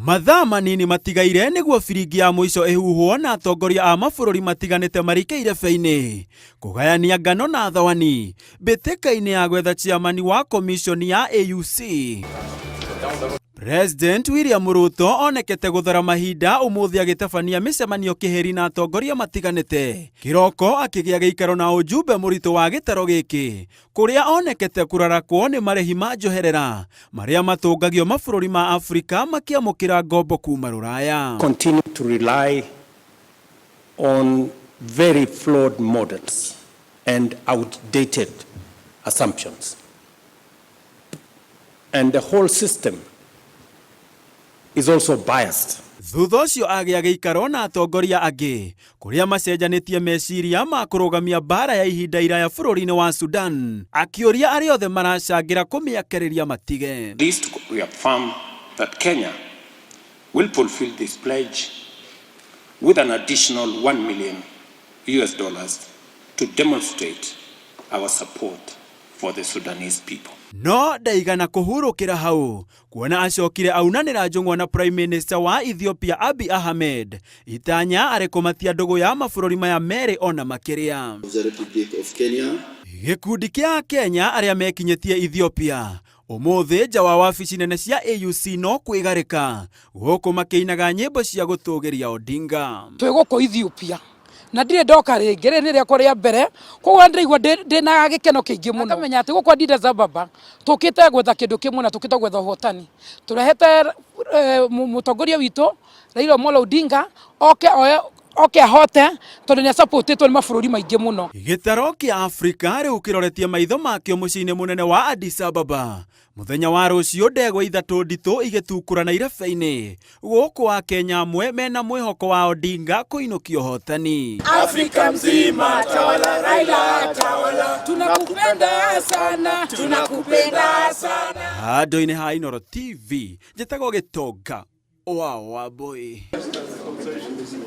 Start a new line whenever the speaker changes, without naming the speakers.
Mathaa manini matigaire nĩguo biringi ya mũico ĩhuhwo na atongoria a mabũrũri matiganĩte marike irebe-inĩ kũgayania ngano na thawani mbĩtĩka-inĩ ya gwetha chairman wa komishoni ya AUC. President William Ruto onekete gũthara mahinda ũmũthĩ agĩtabania mĩcemanio kĩhĩri na atongoria matiganĩte. Kĩroko akĩgĩa gĩikaro na ũjumbe mũritũ wa gĩtaro gĩkĩ kũrĩa onekete kũrarakwo nĩ marĩhi ma njoherera marĩa matũngagio mabũrũri ma Afrika makĩamũkĩra ngombo kuma Rũraya.
Continue to rely on very flawed models and outdated assumptions. And the whole system is also biased.
Thutha ũcio agĩa gĩikaro na atongoria angĩ kũrĩa macenjanĩtie meciria ma kũrũgamia mbaara ya ihinda iraya bũrũri-inĩ wa Sudan, akĩũria arĩa othe maracangĩra kũmĩakĩrĩria matige.
Pleased to reaffirm that Kenya will fulfill this pledge with an additional 1 million US dollars to demonstrate our support for the Sudanese people.
No ndaigana kũhurũkĩra hau kuona acokire aunanĩra njũng'wa na Prime Minister wa Ethiopia Abiy Ahmed itanya arĩ kũmatia ndũgũ ya mabũrũri maya merĩ ona makĩria.
The Republic of Kenya.
Gĩkundi kĩa Kenya arĩa mekinyĩtie Ethiopia ũmũthĩ nja wa wabici nene cia AUC no kwĩgarĩka gũkũ makĩinaga nyĩmbo cia gũtũgĩria Odinga.
Twĩ gũkũ Ethiopia na ndirĩ ndoka rĩngĩ, rĩrĩ nĩ rĩakwa rĩa mbere, koguo ndĩraigua ndĩna gĩkeno kĩingĩ mũno. Ngamenya atĩ gũkũ Addis Ababa tũkĩte gwetha kĩndũ kĩmwe na tũkĩte gwetha ũhotani. Tũrehete mũtongoria witũ Raila Amolo Odinga oke oe oke ahote tondũ nĩ acapotĩtwo nĩ mabũrũri maingĩ mũno.
Gĩtaro kĩa Afrika rĩu kĩroretie maitho makĩo mũciĩ-inĩ mũnene wa Addis Ababa mũthenya wa rũciũ, ndegwa ithatũ nditũ igĩtukũrana irebe-inĩ gũkũ Akenya amwe mena mwĩhoko wa Odinga kũinũkia ũhotani.
Afrika mzima tawala, Raila tawala,
tunakupenda sana,
tunakupenda sana.
Handũ-inĩ ha Inooro TV, njĩtagwo Gĩtonga wa Wambui.